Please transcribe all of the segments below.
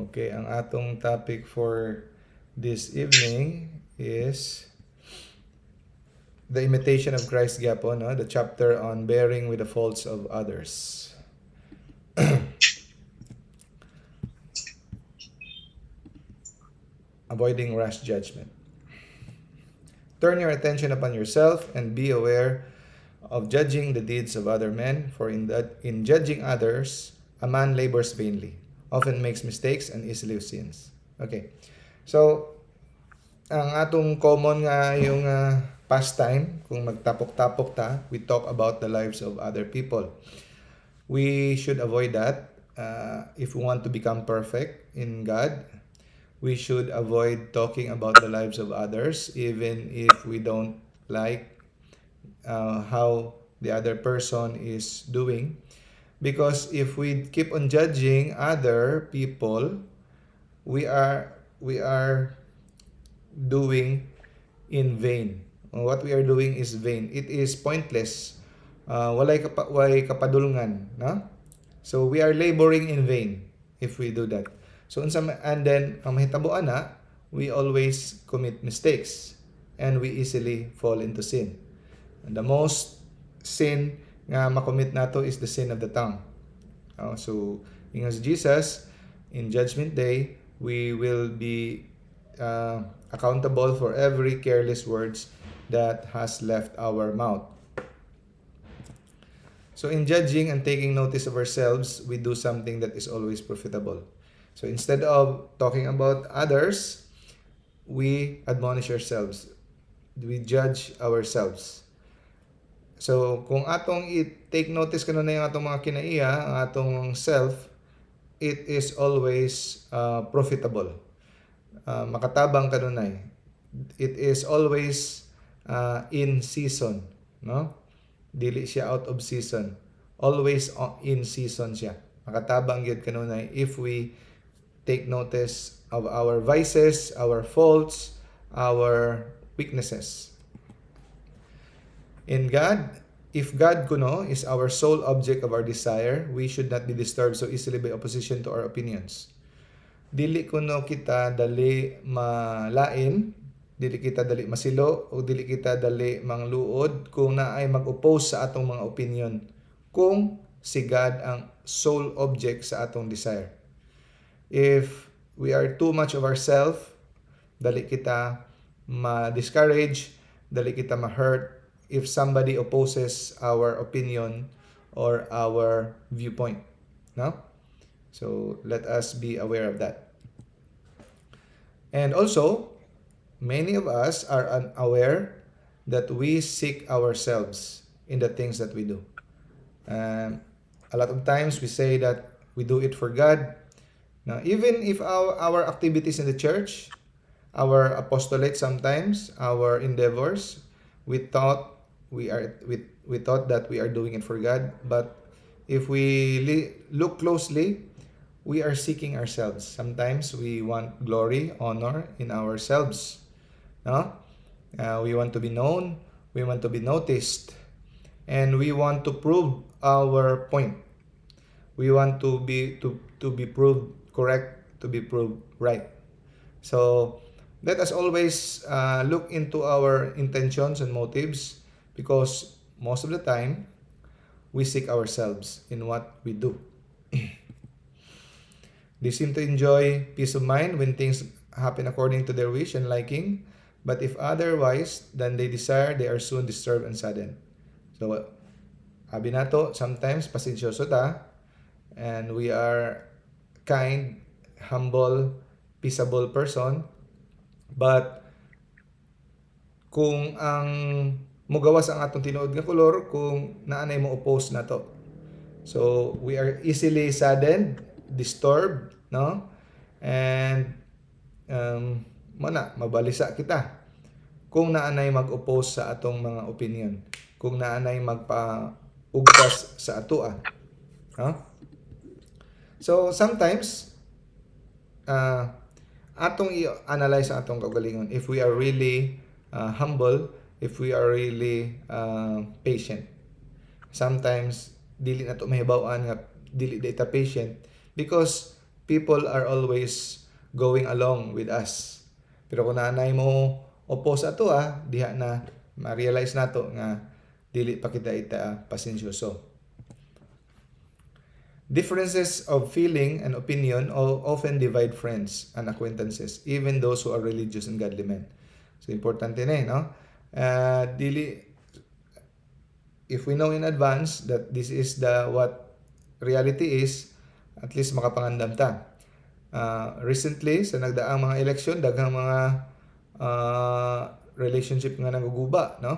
Okay, ang atong topic for this evening is the imitation of Christ gyapon, no? The chapter on bearing with the faults of others. Avoiding rash judgment. Turn your attention upon yourself and be aware of judging the deeds of other men, for in judging others, a man labors vainly, often makes mistakes, and easily sins. Okay. So, ang atong common nga yung pastime, kung magtapok-tapok ta, we talk about the lives of other people. We should avoid that. If we want to become perfect in God, we should avoid talking about the lives of others, even if we don't like how the other person is doing. Because if we keep on judging other people, we are doing in vain. What we are doing is vain. It is pointless. Walay kapadulngan, no? So we are laboring in vain if we do that. So and then ang mahitabuan na, we always commit mistakes and we easily fall into sin. And the most sin nga makommit nato is the sin of the tongue. So ingon si Jesus, in Judgment Day, we will be accountable for every careless words that has left our mouth. So in judging and taking notice of ourselves, we do something that is always profitable. So instead of talking about others, we admonish ourselves. We judge ourselves. So kung atong i-take notice kanon na yung atong mga kinaiya, ang atong self, it is always profitable. Makatabang kanunay. It is always in season, no? Dili siya out of season. Always in season siya. Makatabang gyud kanunay if we take notice of our vices, our faults, our weaknesses. In God, if God kuno is our sole object of our desire, we should not be disturbed so easily by opposition to our opinions. Dili kuno kita dali malain, dili kita dali masilo, o dili kita dali mangluod kung naay mag-oppose sa atong mga opinion, kung si God ang sole object sa atong desire. If we are too much of ourselves, dali kita ma-discourage, dali kita ma-hurt if somebody opposes our opinion or our viewpoint, no? So let us be aware of that. And also, many of us are unaware that we seek ourselves in the things that we do. A lot of times we say that we do it for God. Now, even if our activities in the church, our apostolate sometimes, our endeavors, we thought that we are doing it for God, but if we look closely, we are seeking ourselves. Sometimes we want glory, honor in ourselves. No? We want to be known, we want to be noticed, and we want to prove our point. We want to be proved correct, to be proved right. So let us always look into our intentions and motives, because most of the time we seek ourselves in what we do. They seem to enjoy peace of mind when things happen according to their wish and liking, but if otherwise than they desire, they are soon disturbed and saddened. So, abi nato, sometimes pasensyoso ta, and we are kind, humble, peaceable person, but kung ang mugawas ang atong tinuod nga kolor, kung naanay mo oppose na to. So, we are easily saddened, disturbed, no? And mabalisa kita kung naanay mag-oppose sa atong mga opinion, kung naanay magpa-ugtas sa atua, no? So sometimes atong i-analyze ang atong kaugalingon if we are really humble, if we are really patient. Sometimes dili nato mahibaw-an nga dili data patient, because people are always going along with us. Pero kung nanay mo oppose ato diha na ma-realize nato nga dili pa kita pasensyoso. Differences of feeling and opinion often divide friends and acquaintances, even those who are religious and godly men. So, importante na no? If we know in advance that this is what reality is, at least makapangandam ta. Recently, sa nagdaang mga eleksyon, daghang mga relationship nga naguguba, no?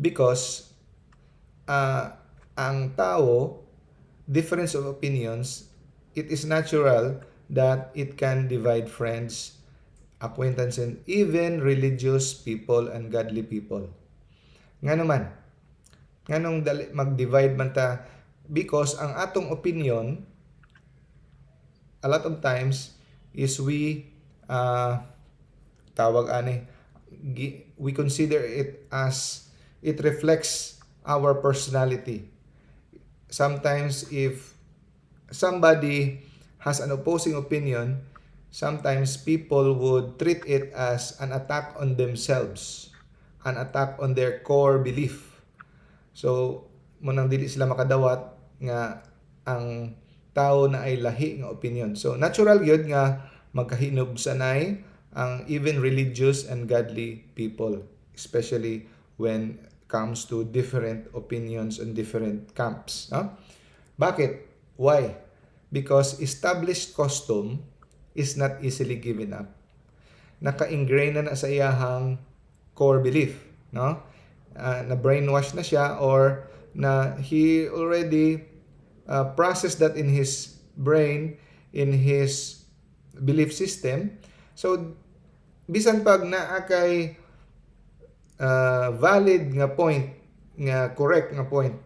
Because ang tao, difference of opinions, it is natural that it can divide friends, acquaintances, and even religious people and godly people. Nga naman, nganong mag-divide man ta, because ang atong opinion a lot of times is we we consider it as it reflects our personality. Sometimes if somebody has an opposing opinion, sometimes people would treat it as an attack on themselves, an attack on their core belief. So, munang dili sila makadawat nga ang tao na ay lahi nga opinion. So, natural yun nga magkahinog sanay ang even religious and godly people, especially when comes to different opinions and different camps. No? Bakit? Why? Because established custom is not easily given up. Naka-ingrain na sa iyahang core belief. No? Na brainwash na siya or na he already processed that in his brain, in his belief system. So, bisan pag naa kay valid nga point, nga correct nga point,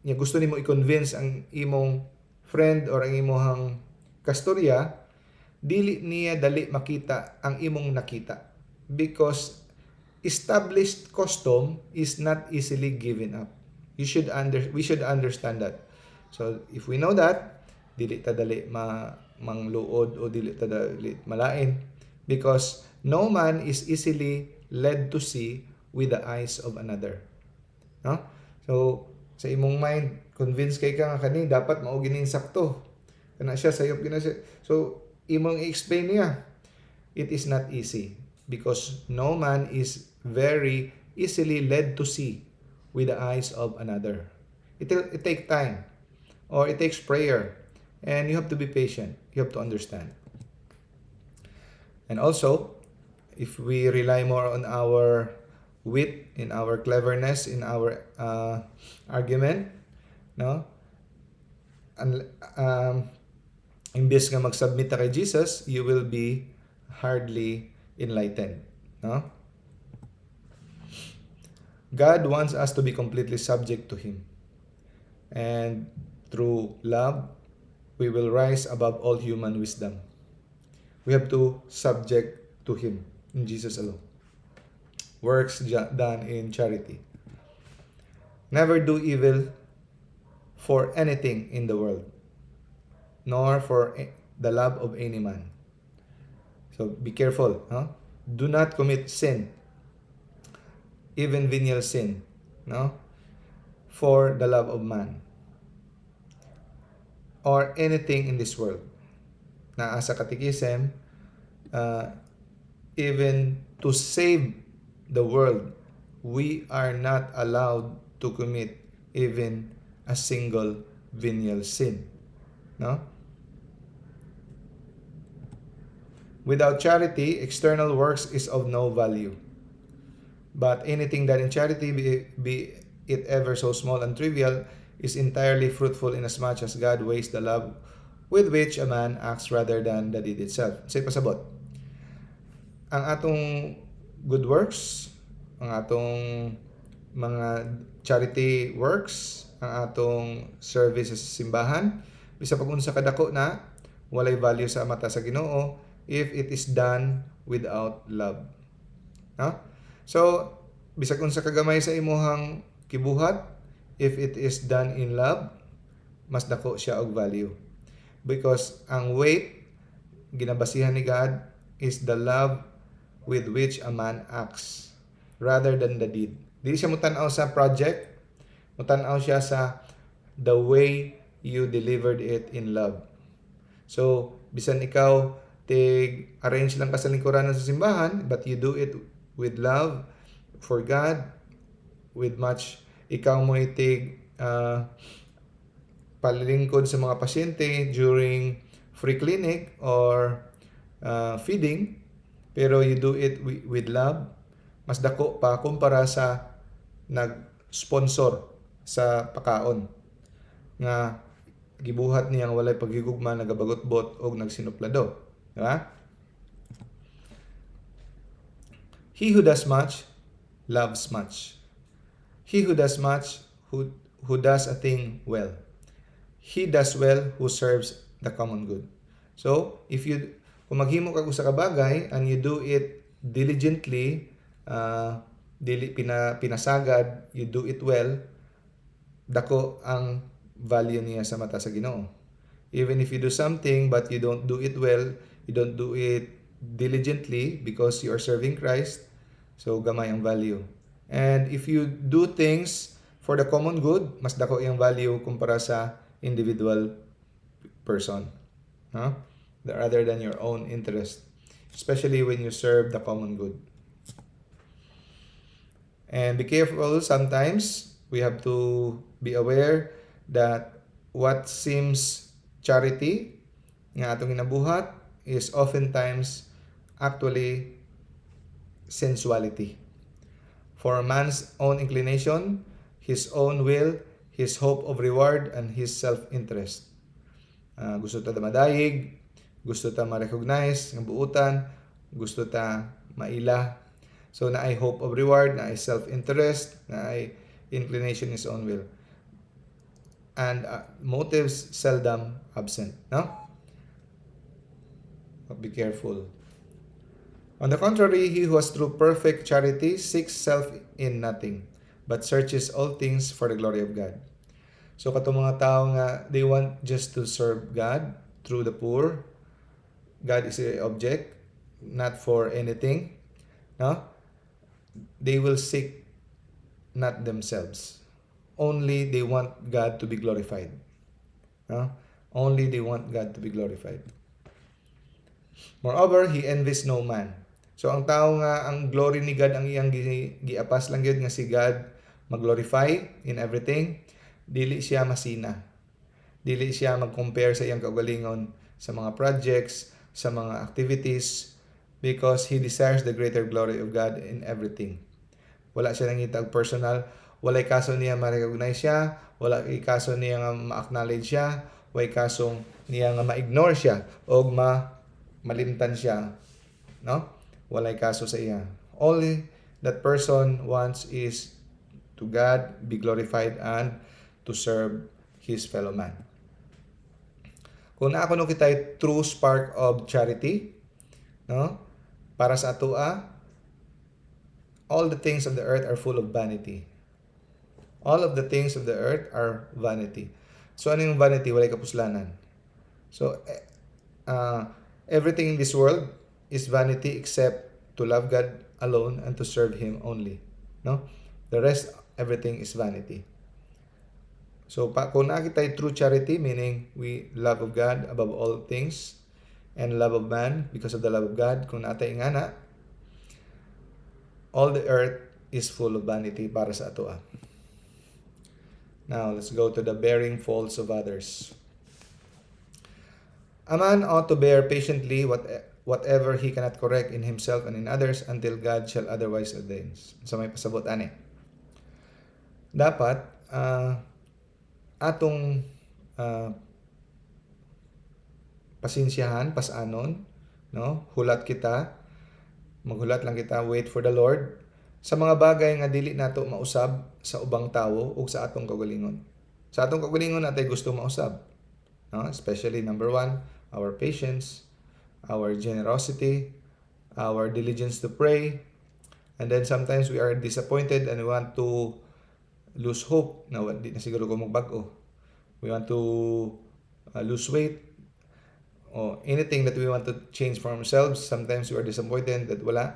nga gusto nimo i-convince ang imong friend or ang imong kastorya, dili niya dali makita ang imong nakita. Because established custom is not easily given up. We should understand that. So, if we know that, dili ta dali mangluod o dili ta dali malain. Because no man is easily led to see with the eyes of another. No? So, sa imong mind, convince kay ka nga kani dapat mao gining sakto. Kana siya sayop gina siya. So, imong i-explain niya. It is not easy because no man is very easily led to see with the eyes of another. It takes time or it takes prayer and you have to be patient. You have to understand. And also, if we rely more on our wit, in our cleverness, in our argument, no? Imbes nga mag-submit kay Jesus, you will be hardly enlightened, no? God wants us to be completely subject to Him. And through love, we will rise above all human wisdom. We have to subject to Him in Jesus alone. Works done in charity. Never do evil for anything in the world, nor for the love of any man. So be careful. No? Do not commit sin, even venial sin, no? For the love of man or anything in this world. Na sa Catechism, even to save the world, we are not allowed to commit even a single venial sin. No? Without charity, external works is of no value. But anything done in charity, be it ever so small and trivial, is entirely fruitful inasmuch as God weighs the love with which a man acts rather than the deed itself. Say pasabot. Ang atong good works, ang atong mga charity works, ang atong service sa simbahan, bisa pag-unsa kadako na, walay value sa mata sa Ginoo if it is done without love. No? So, bisag unsa kagamay sa imuhang kibuhat, if it is done in love, mas dako siya og value. Because ang weight, ginabasihan ni God, is the love with which a man acts rather than the deed. Dili siya mutanaw sa project, mutanaw siya sa the way you delivered it in love. So, bisan ikaw, arrange lang ka sa lingkuranan sa simbahan, but you do it with love for God, with much, ikaw mo palilingkod sa mga pasyente during free clinic or feeding, pero you do it with love, mas dako pa kumpara sa nag-sponsor sa pakaon nga gibuhat niyang walay paghigugma, nagabagot-bot o nagsinuplado. Diba? He who does much loves much. He who does much who does a thing well. He does well who serves the common good. So, kung maghimo ka sa kabagay and you do it diligently, pinasagad, you do it well, dako ang value niya sa mata sa Ginoo. Even if you do something but you don't do it well, you don't do it diligently because you are serving Christ, so gamay ang value. And if you do things for the common good, mas dako yung value kumpara sa individual person, rather than your own interest, especially when you serve the common good. And be careful, sometimes we have to be aware that what seems charity nga atong ginabuhat is oftentimes actually sensuality. For a man's own inclination, his own will, his hope of reward, and his self-interest. Gusto ta madayig, gusto ta ma-recognize ng buutan, gusto ta maila. So na ay hope of reward, na ay self-interest, na ay inclination his own will. And motives seldom absent. No? But be careful. On the contrary, he who has true perfect charity seeks self in nothing, but searches all things for the glory of God. So katong mga tao nga, they want just to serve God through the poor. God is the object, not for anything. No? They will seek not themselves. Only they want God to be glorified. No? Only they want God to be glorified. Moreover, he envies no man. So ang tao nga, ang glory ni God ang iyang giapas lang yun nga si God mag-glorify in everything. Dili siya masina. Dili siya mag-compare sa iyang kaugalingon sa mga projects, sa mga activities, because he desires the greater glory of God in everything. Wala siya nangitag personal. Walay kaso niya ma-recognize siya. Wala kaso niya nga ma-acknowledge siya. Walay kasong niya nga ma-ignore siya o malimtan siya. No? Walay kaso sa iya. Only that person wants is to God be glorified and to serve his fellow man. Kung naa kuno kitay true spark of charity, no? Para sa atoa, all the things of the earth are full of vanity. All of the things of the earth are vanity. So ano yung vanity? Walay kapuslanan. So everything in this world is vanity except to love God alone and to serve Him only. No? The rest, everything is vanity. So kung nakita true charity, meaning we love of God above all things and love of man because of the love of God, kung natay ingana, all the earth is full of vanity para sa atoa. Now, let's go to the bearing faults of others. A man ought to bear patiently whatever he cannot correct in himself and in others until God shall otherwise ordain. So may pasabot ani. Dapat atong pasensyahan, pasanon, no? Maghulat lang kita, wait for the Lord sa mga bagay nga dili nato mausab sa ubang tawo o sa atong kaugalingon. Sa atong kaugalingon natay gusto mausab. No? Especially number 1, our patience, our generosity, our diligence to pray. And then sometimes we are disappointed and we want to lose hope na di na siguro ko magbago. We want to lose weight. or anything that we want to change for ourselves, sometimes we are disappointed that wala,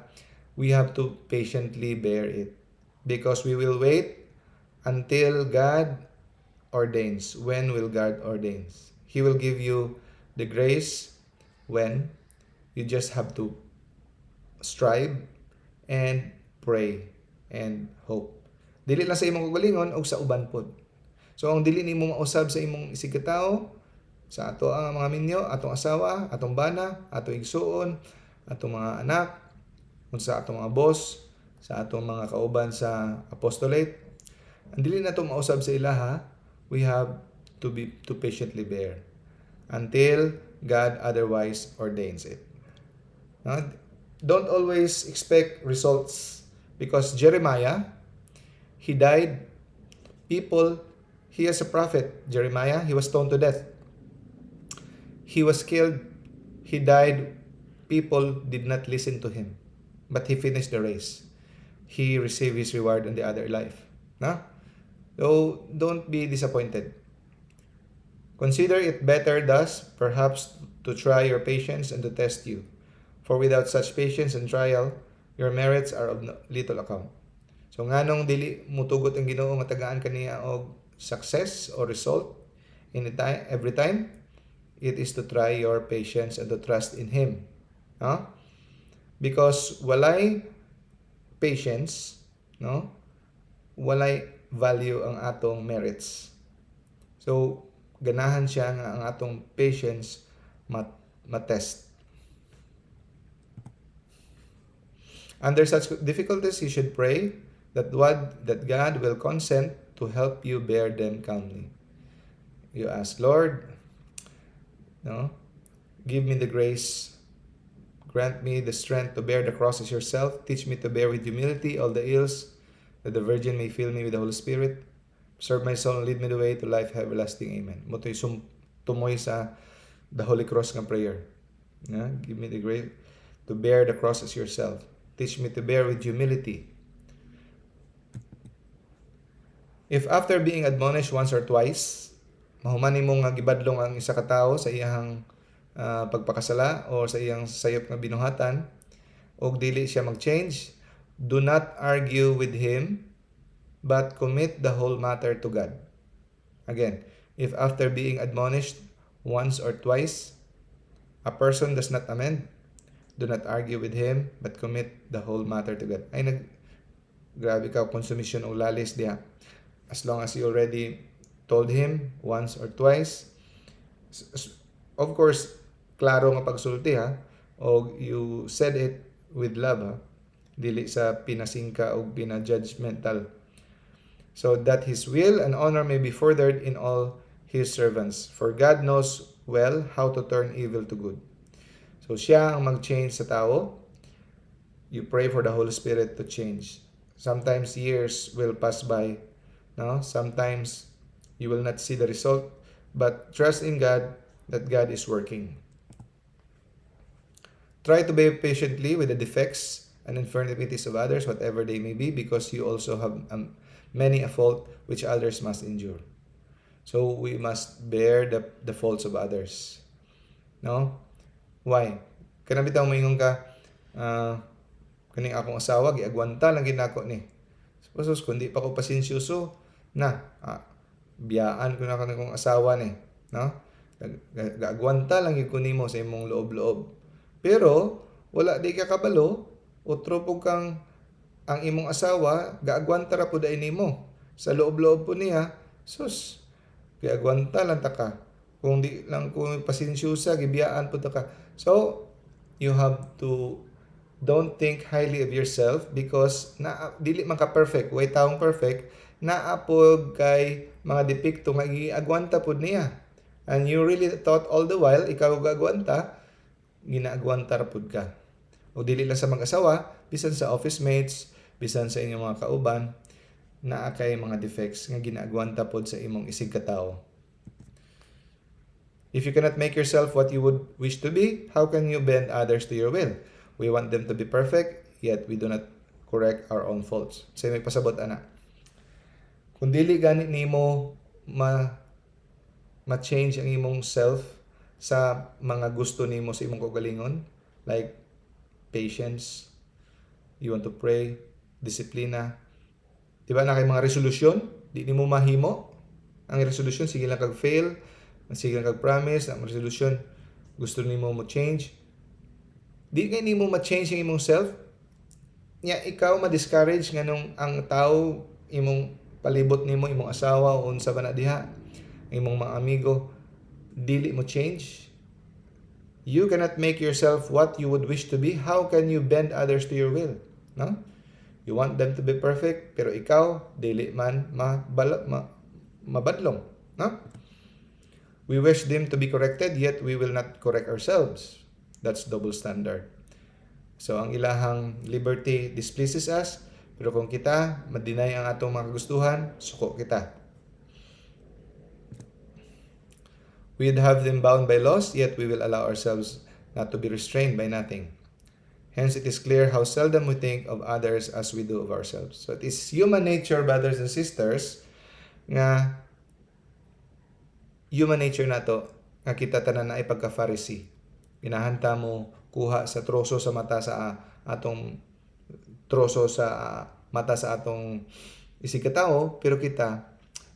we have to patiently bear it. Because we will wait until God ordains. When will God ordains? He will give you the grace when you just have to strive and pray and hope. Dili lang sa imong kagalingon o sa uban pod. So ang dili nimo mausab sa imong isig katawo, sa ato ang mga minyo, atong asawa, atong bana, atong igsuon, atong mga anak, unsa atong mga boss, sa atong mga kauban sa apostolate. Ang dili nato mausab sa ilaha, we have to patiently bear until God otherwise ordains it. Now, don't always expect results because Jeremiah, he died. He is a prophet. Jeremiah, he was stoned to death. He was killed. He died. People did not listen to him. But he finished the race. He received his reward in the other life. No? So, don't be disappointed. Consider it better thus, perhaps, to try your patience and to test you. For without such patience and trial, your merits are of little account. So nganong dili mutugot ang Ginoo nga tagaan kaniya og success or result every time, it is to try your patience and to trust in Him. No? Because walay patience, no? Walay value ang atong merits. So ganahan siya nga ang atong patience matest. Under such difficulties, you should pray that God will consent to help you bear them calmly. You ask, Lord, no, give me the grace, grant me the strength to bear the crosses yourself, teach me to bear with humility all the ills, that the Virgin may fill me with the Holy Spirit, serve my soul and lead me the way to life everlasting. Amen. Motoy tumoy sa the Holy Cross ng prayer. Yeah? Give me the grace to bear the crosses yourself. Teach me to bear with humility. If after being admonished once or twice, mahuman nimo nga gibadlong ang isa ka tawo sa iyang pagpakasala o sa iyang sayop nga binuhatan, og dili siya mag-change, do not argue with him, but commit the whole matter to God. Again, if after being admonished once or twice, a person does not amend, do not argue with him, but commit the whole matter to God. Ay, grabe ka, konsumisyon o lalis diha. As long as you already told him once or twice, of course, klaro nga pagsulti ha, o you said it with love ha, dili sa pinasingka o pinajudgmental. So that his will and honor may be furthered in all his servants. For God knows well how to turn evil to good. So siya ang mag-change sa tao. You pray for the Holy Spirit to change. Sometimes years will pass by. No? Sometimes you will not see the result. But trust in God that God is working. Try to bear patiently with the defects and infirmities of others, whatever they may be, because you also have many a fault which others must endure. So we must bear the faults of others. No? Why? Kana bitaw moingon ka, kaning akong asawa giagwanta lang ginako ni. Suppose kundi pa ko pasensyoso na biyaan ko na kanang asawa ni, no? Gaagwanta lang gyud ko nimo sa imong loob-loob. Pero wala di ka kabalo, utro pug kang ang imong asawa gaagwanta ra pud ay nimo. Sa loob-loob po niya, sus, giagwanta lang ta ka. Kung di lang ko pasensyosa, gibiyaan po ta ka. So, you have to don't think highly of yourself because dili man ka perfect, way taong perfect, naapog kay mga depekto nga giagwanta pud niya. And you really thought all the while ikaw gaagwanta, ginaagwanta ra pud ka. O dili lang sa mag-asawa, bisan sa office mates, bisan sa inyong mga kauban, naa kay mga defects nga ginaagwanta pud sa imong isig ka tawo. If you cannot make yourself what you would wish to be, how can you bend others to your will? We want them to be perfect, yet we do not correct our own faults. Say may pasabot ana. Kung dili gani nimo ma-change ang imong self sa mga gusto nimo sa imong kaugalingon, like patience, you want to pray, disiplina. Diba na kay mga resolusyon, di nimo mahimo. Ang resolusyon sige lang kag fail, sige lang kag promise, ang resolution gusto nimo mo change. Di kay nimo ma-change ang imong self, nya ikaw ma-discourage nganong ang tao imong palibot nimo, imong asawa o unsa ba na diha, imong mga amigo, dili mo change. You cannot make yourself what you would wish to be. How can you bend others to your will? No? You want them to be perfect, pero ikaw dili man mabadlong, no? We wish them to be corrected, yet we will not correct ourselves. That's double standard. So ang ilahang liberty displeases us, pero kung kita ma-deny ang atong mga kagustuhan, suko kita. We'd have them bound by laws, yet we will allow ourselves not to be restrained by nothing. Hence, it is clear how seldom we think of others as we do of ourselves. So it is human nature, brothers and sisters, nga human nature nato nga kita tanan na ay pagka-Pharisee. Pinahanta mo kuha sa troso sa mata sa atong troso sa mata sa atong isikatawo, pero kita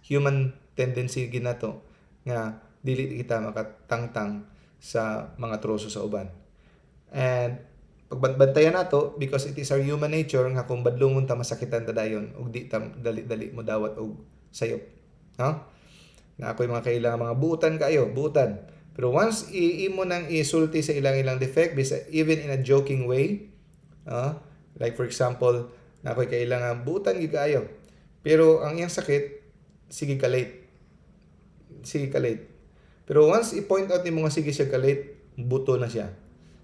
human tendency ginato nga dili kita makatangtang sa mga troso sa uban. And pagbantayan nato because it is our human nature nga kung badlongon ta masakitan ta dayon ug di ta dali mo dawat og sayop, no? Na ako'y mga kailangan mga buutan kayo, buutan. Pero once imo nang isulti sa ilang defect, even in a joking way, like for example, na ako'y kailangan buutan gyud kayo. Pero ang iyang sakit, sige ka late. Sige ka late. Pero once i-point out nimo nga sige siya ka late, buto na siya.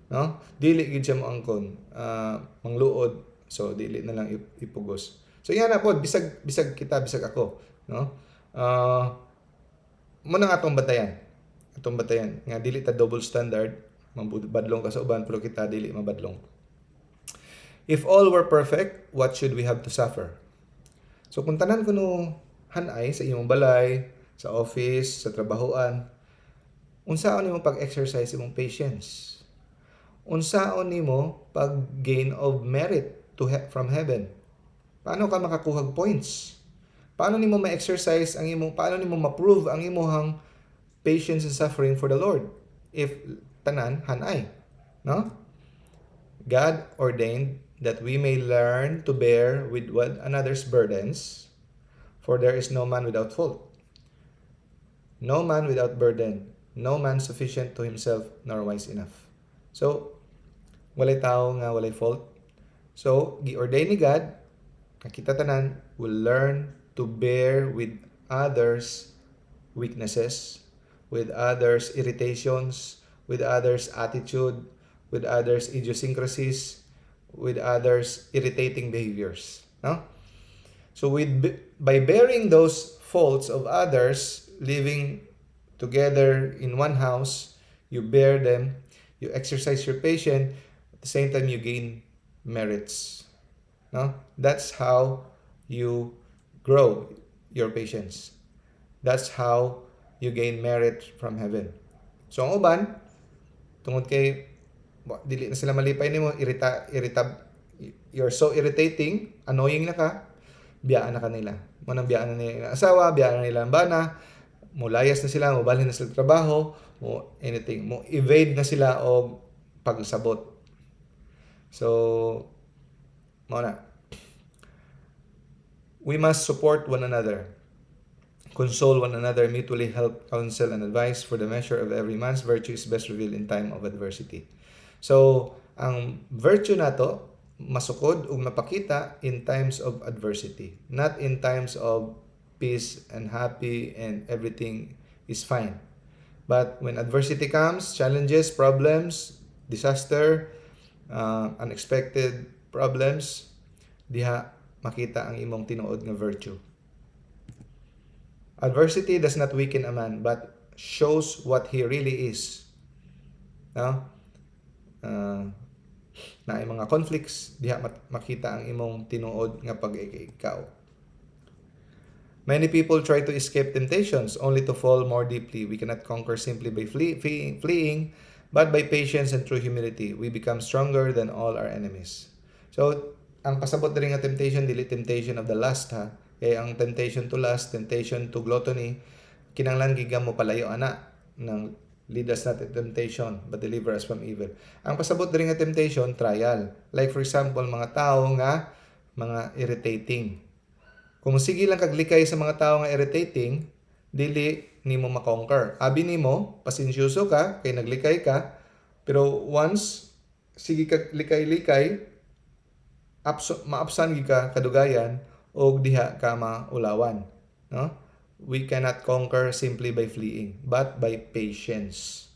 No? Dili gid siya mo angkon, mangluod. So dili na lang ipugos. So yan na po, bisag kita, bisag ako, no? Mo nang atong batayan. Atong batayan nga dili ta double standard, mabadlong ka sa uban pero kita dili mabadlong. If all were perfect, what should we have to suffer? So kung tanan kuno hanay sa imong balay, sa office, sa trabahoan, unsaon nimo pag-exercise imong patience? Unsaon nimo pag-gain of merit from heaven? Paano ka makakuha points? Paano nimo ma-exercise ang imong, paano nimo ma-prove ang imong patience and suffering for the Lord? If tanan hanay, no? God ordained that we may learn to bear with one another's burdens, for there is no man without fault. No man without burden, no man sufficient to himself nor wise enough. So, walay tao nga walay fault. So, gi-ordain ni God, kita tanan will learn to bear with others' weaknesses, with others' irritations, with others' attitude, with others' idiosyncrasies, with others' irritating behaviors. No? So by bearing those faults of others, living together in one house, you bear them, you exercise your patience, at the same time you gain merits. No? That's how you grow your patience. That's how you gain merit from heaven. So ang uban, tungod kay dili na sila malipay nimo, you're so irritating, annoying na ka, biyaan na kanila. Mo nang biyaan na nila asawa, biyaan na nila ang bana, mo layas na sila, mo balhin na sila trabaho, mo anything, mo evade na sila og pagsabot. So mo na. We must support one another, console one another, mutually help, counsel, and advise, for the measure of every man's virtue is best revealed in time of adversity. So, ang virtue nato masukod ug mapakita in times of adversity, not in times of peace and happy and everything is fine. But when adversity comes, challenges, problems, disaster, unexpected problems, diha makita ang imong tinuod nga virtue. Adversity does not weaken a man, but shows what he really is. No? Na ay mga conflicts, diha makita ang imong tinuod nga pag-ikaw. Many people try to escape temptations only to fall more deeply. We cannot conquer simply by fleeing, but by patience and true humility. We become stronger than all our enemies. So, ang pasabot rin nga temptation, dili temptation of the lust ha. Kaya ang temptation to lust, temptation to gluttony, kinanglan gigam mo palayo ana ng lead us not in temptation, but deliver us from evil. Ang pasabot rin nga temptation, trial. Like for example, mga tao nga mga irritating. Kung sige lang kaglikay sa mga tao nga irritating, dili nimo makonquer. Abi nimo, pasensyoso ka, kay naglikay ka, pero once sige kag likay-likay, maapsan ka kadugayan o diha ka maulawan. No? We cannot conquer simply by fleeing, but by patience.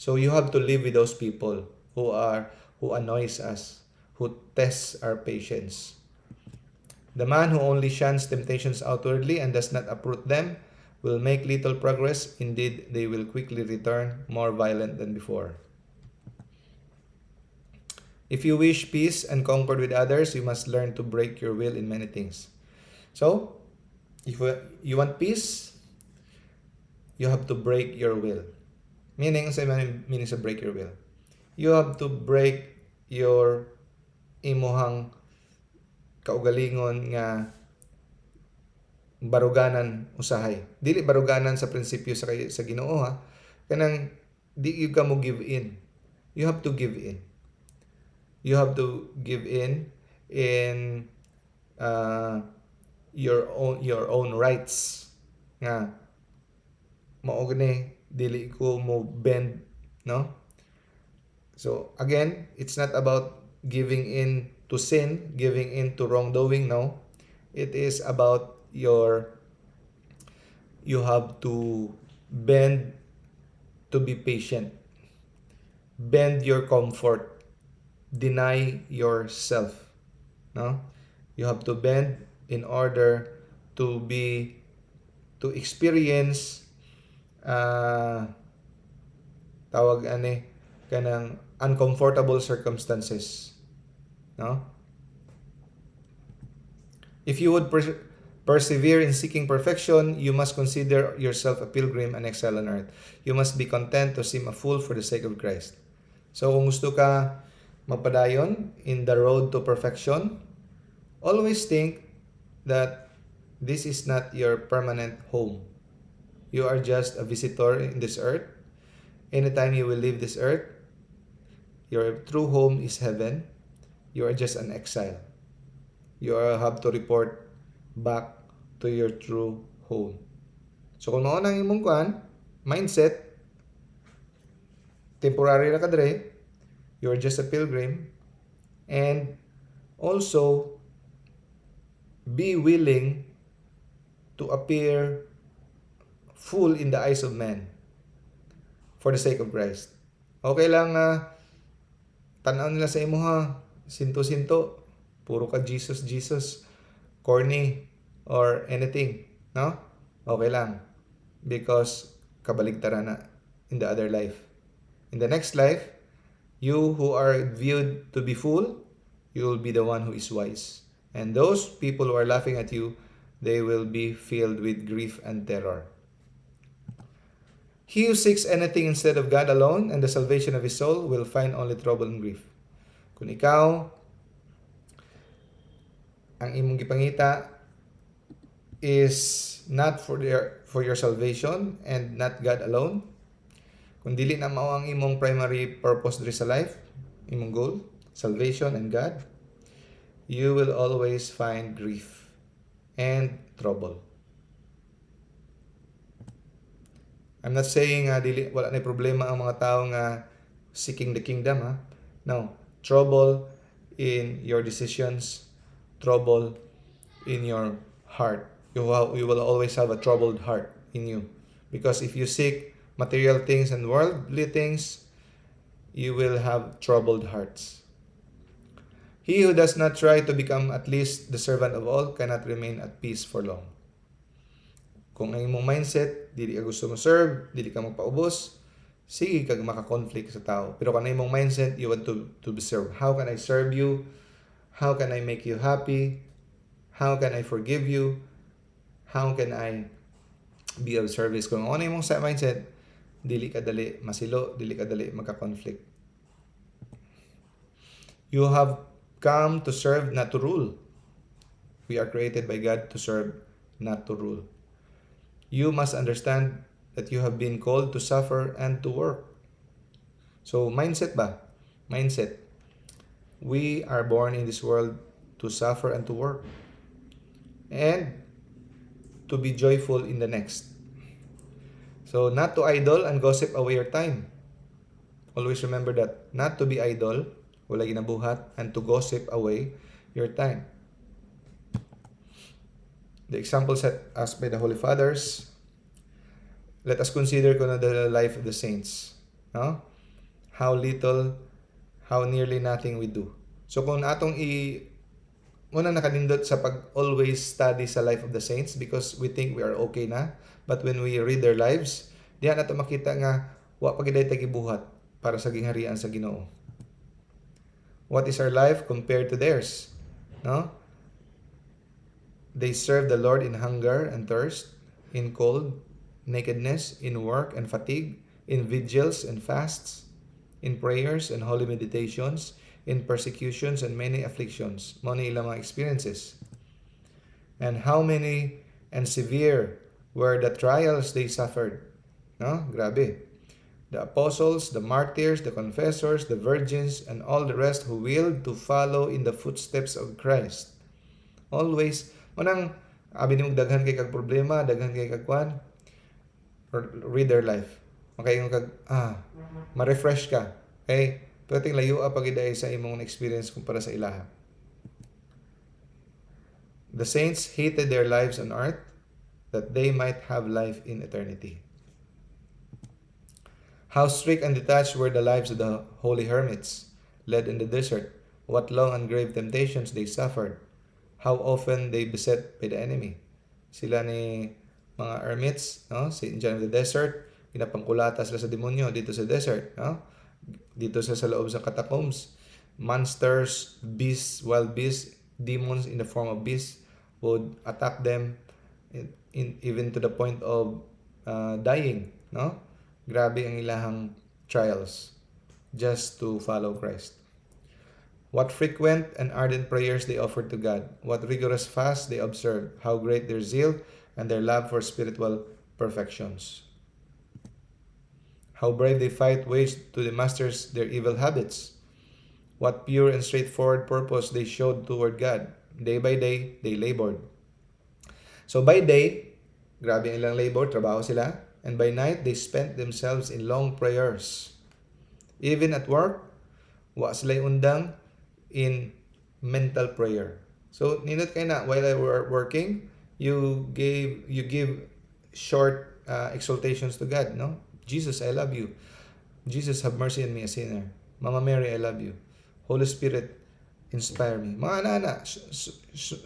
So you have to live with those people who annoys us, who tests our patience. The man who only shuns temptations outwardly and does not uproot them will make little progress. Indeed, they will quickly return more violent than before. If you wish peace and concord with others, you must learn to break your will in many things. So, if you want peace, you have to break your will. Meaning, sa meaning sa break your will. You have to break your imuhang kaugalingon nga baruganan usahay. Dili baruganan sa prinsipyo sa Ginoo ha. Kanang di ka mo give in. You have to give in. You have to give in your own rights. Nga mao gani dili ko mo bend, no? So again, it's not about giving in to sin, giving in to wrongdoing, no. It is about you have to bend to be patient. Bend your comfort. Deny yourself, no. You have to bend in order to experience tawag kanang uncomfortable circumstances. No? If you would persevere in seeking perfection, you must consider yourself a pilgrim and exile on earth. You must be content to seem a fool for the sake of Christ. So kung gusto ka magpadayon in the road to perfection, always think that this is not your permanent home. You are just a visitor in this earth. Anytime you will leave this earth, your true home is heaven. You are just an exile. You have to report back to your true home. So kung mao nang imong mindset, temporary ra ka dire, you are just a pilgrim, and also be willing to appear full in the eyes of men for the sake of Christ. Okay lang tanaw nila sa imo ha, sinto-sinto, puro ka Jesus, corny, or anything, no? Okay lang. Because kabaligtaran na in the other life. In the next life, you who are viewed to be fool, you will be the one who is wise. And those people who are laughing at you, they will be filled with grief and terror. He who seeks anything instead of God alone and the salvation of his soul will find only trouble and grief. Kung ikaw, ang imong gipangita is not for your salvation and not God alone, kung dili na mao ang imong primary purpose diri sa life, imong goal, salvation and God, you will always find grief and trouble. I'm not saying wala na problema ang mga tao nga seeking the kingdom ha. No, trouble in your decisions, trouble in your heart. You will always have a troubled heart in you. Because if you seek material things and worldly things, you will have troubled hearts. He who does not try to become at least the servant of all cannot remain at peace for long. Kung ang imong mindset, dili ka gusto mo serve, dili ka magpaubos, sige kag maka-conflict sa tao. Pero kung ang imong mindset, you want to be served. How can I serve you? How can I make you happy? How can I forgive you? how can I be of service? Kung ano yung sa mindset, dili ka dali masilo, dili ka dali magka-conflict. You have come to serve, not to rule. We are created by God to serve, not to rule. You must understand that you have been called to suffer and to work. So, mindset ba? Mindset. We are born in this world to suffer and to work. And to be joyful in the next. So, not to idle and gossip away your time. Always remember that. Not to be idle, wala ginabuhat, and to gossip away your time. The example set us by the Holy Fathers. Let us consider the life of the saints. No? How little, how nearly nothing we do. So kung atong muna nakalindot sa pag-always study sa life of the saints because we think we are okay na. But when we read their lives, diyan nato makita nga wa pa giday gibuhat para sa gingharian sa Ginoo. What is our life compared to theirs? No? They serve the Lord in hunger and thirst, in cold, nakedness, in work and fatigue, in vigils and fasts, in prayers and holy meditations, in persecutions and many afflictions. Many ilang mga experiences. And how many and severe were the trials they suffered. No? Grabe. The apostles, the martyrs, the confessors, the virgins, and all the rest who willed to follow in the footsteps of Christ. Always, manang, abi ni daghan kay kag problema, daghan kay kag kwan, read their life. Okay, yung kag, ma-refresh ka. Okay? Pwedeng layo pag iday sa imong experience kumpara sa ilaha. The saints hated their lives on earth that they might have life in eternity. How strict and detached were the lives of the holy hermits, led in the desert. What long and grave temptations they suffered. How often they beset by the enemy. Sila ni mga hermits, no? Diyan in the desert, pinapangkulata sila sa demonyo dito sa desert, no? Dito sa loob sa catacombs. Monsters, beasts, wild beasts, demons in the form of beasts would attack them even to the point of dying, no? Grabe ang ilahang trials just to follow Christ. What frequent and ardent prayers they offered to God. What rigorous fasts they observed. How great their zeal and their love for spiritual perfections. How brave they fight waged to the masters their evil habits. What pure and straightforward purpose they showed toward God. Day by day, they labored. So by day, grabe ang ilang labor, trabaho sila. And by night, they spent themselves in long prayers. Even at work, wa sila'y undang in mental prayer. So, nindot kayo na, while I were working, you give short exhortations to God, no? Jesus, I love you. Jesus, have mercy on me, a sinner. Mama Mary, I love you. Holy Spirit, inspire me. Mga anak,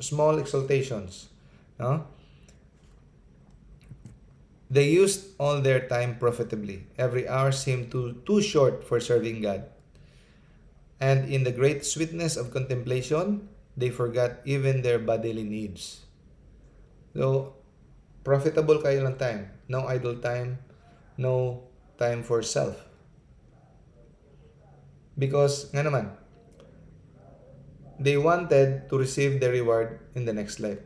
small exhortations, no? They used all their time profitably. Every hour seemed too short for serving God. And in the great sweetness of contemplation, they forgot even their bodily needs. So, profitable kayo lang time. No idle time. No time for self. Because, nga naman, they wanted to receive their reward in the next life.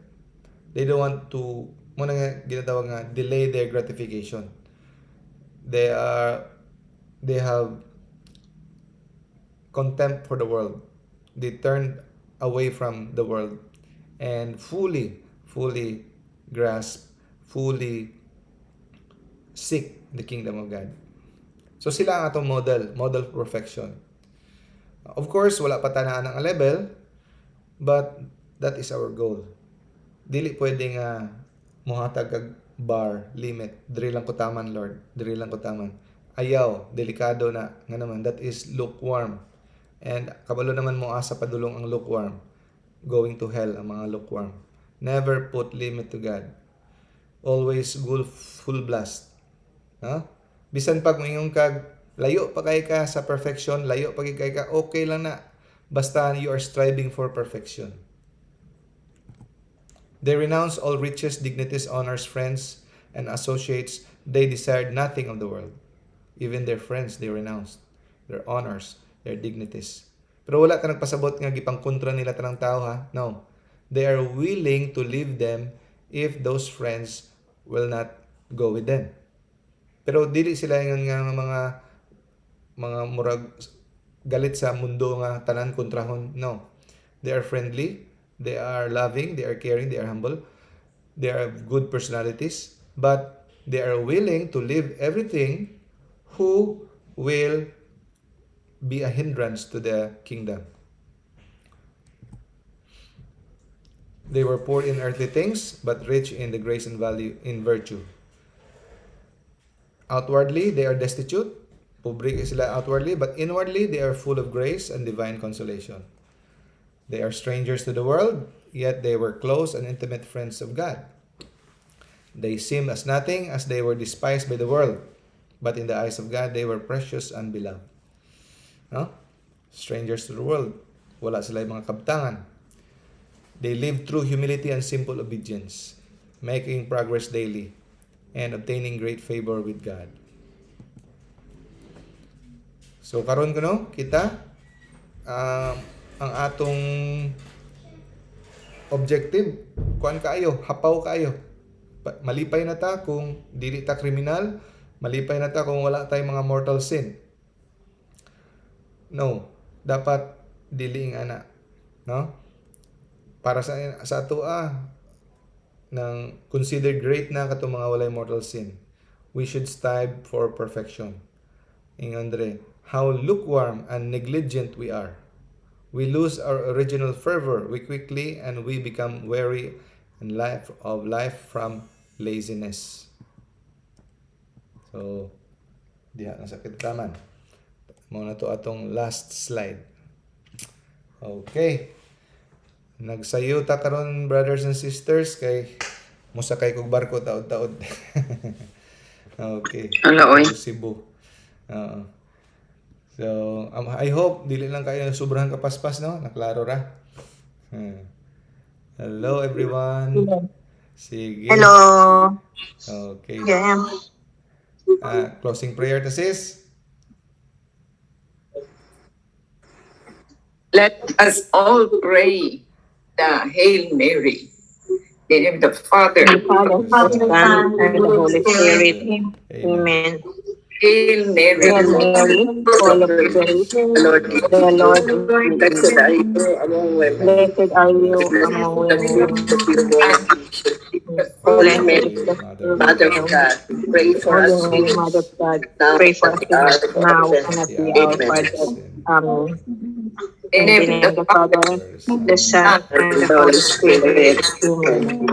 They don't want to muna nga ginatawag nga delay their gratification. They have contempt for the world. They turned away from the world and fully grasp, fully seek the kingdom of God. So sila ang atong model perfection. Of course, wala pa tanaan ang level, but that is our goal. Dili pwedeng muhatag kag bar, limit. Diri lang ko taman, Lord. Diri lang ko taman. Ayaw, delikado na. Nga naman, that is lukewarm. And kabalo naman mo asa padulong ang lukewarm. Going to hell ang mga lukewarm. Never put limit to God. Always go full blast. No? Bisan pag mayong kag layo pa kay ka sa perfection, layo pa kay ka, okay lang na. Basta you are striving for perfection. They renounced all riches, dignities, honors, friends, and associates. They desired nothing of the world. Even their friends, they renounced. Their honors, their dignities. Pero wala ka nagpasabot nga gipang kontra nila tanang tao ha. No. They are willing to leave them if those friends will not go with them. Pero dili sila yung nga mga murag galit sa mundo nga tanan kontrahon. No. They are friendly, they are loving, they are caring, they are humble. They are good personalities, but they are willing to leave everything who will be a hindrance to the kingdom. They were poor in earthly things, but rich in the grace and value in virtue. Outwardly, they are destitute. Pobre sila outwardly, but inwardly, they are full of grace and divine consolation. They are strangers to the world, yet they were close and intimate friends of God. They seemed as nothing as they were despised by the world, but in the eyes of God, they were precious and beloved. No? Strangers to the world. Wala sila yung mga kabtangan. They lived through humility and simple obedience, making progress daily and obtaining great favor with God. So karon kuno kita ang atong objective kuan kaayo, hapaw kaayo. Malipay na ta kung dili ta kriminal, malipay na ta kung wala tayong mga mortal sin. No, dapat dili ana, no? Para sa ato nang considered great na katong mga walay mortal sin. We should strive for perfection. Ingandre, how lukewarm and negligent we are. We lose our original fervor. We quickly and we become weary in life from laziness. So, diha na sakit taman. Muna to atong last slide. Okay. Nagsayo ta karon brothers and sisters kay musakay kog barko taod-taod. Okay. Hello, oy. Cebu. So, I hope dili lang kayo sobrang kapaspas, no? Naklaro ra. Hello everyone. Sige. Hello. Okay. Yeah. Closing prayer to sis. Let us all pray the Hail Mary. In the name of the Father, The Father, the Son, and the Holy Spirit. Amen. Amen. Hail Mary, Hail Mary, full of grace, the Lord is the Lord is blessed with are you. you among women. Blessed are you among women. Holy Mary, the Mother of God, pray for us Holy Mary, sinners, Mother of God, now pray for and us at the hour sinners of our now death. and at the Yeah. hour of our death. Amen. In In the the name of the Father, the Son, and the Holy Spirit. Amen.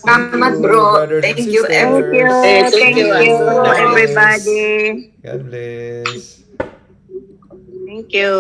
Salamat, you, bro. brothers and Thank you, sisters. Thank you, Thank thank you, you, Bye. everybody. God bless. Thank you.